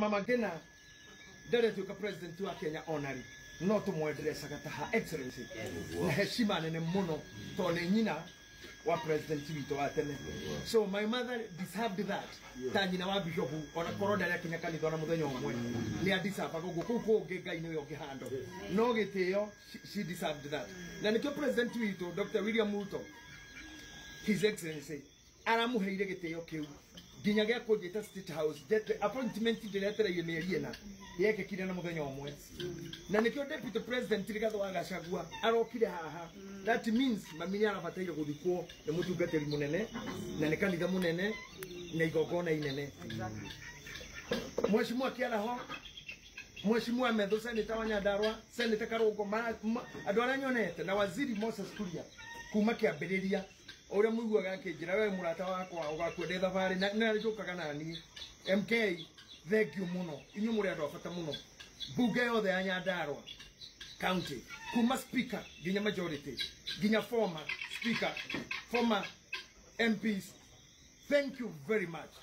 Mama Ngina ndarĩtuĩka president wa Kenya onarĩ no tũmwenderecaga ta Her Excellency na heshima nene mũno tondũ nĩ nyina wa president witũ wa tene. So my mother deserved that ta nyina wa bishop, ona korwo ndarĩ akinya kanitha ona mũthenya ũmwe, nĩ adeservaga ũguo. Kũu kũngĩ Ngai nĩwe ũngĩhandwo, no gĩtĩo she deserved that. Na nĩkĩo president witũ Dr. William Ruto, His Excellency, aramuheire gĩtĩo kĩu nginya gĩa kũnjĩta State House. The appointment ndĩretereire mĩeri 4 yekĩkire na mũthenya ũmwe. Na nĩkĩo Deputy President Rigathĩ wa Gachagua arokire haha. That means mami nĩ arabataire gũthikwo nĩ mũtungatĩri mũnene na nĩ kanitha mũnene na igongona inene. Mheshimiwa Kĩaraho, Mheshimiwa Methu, Senator wa Nyandarua, Senator Karũngo, andũ arĩa nyonete na Waziri Moses Kuria kuma kĩambĩrĩria ũrĩa mũiguaga akĩnjĩra, "We mũrata wakwa, ũgakua ndĩ thabarĩ," na na njũkaga naniĩ. MK, thank you mũno. Inyuĩ mũrĩ andũ a bata mũno. Mbunge yothe ya Nyandarua County, kuma speaker nginya majority nginya former speaker, former MPs, thank you very much.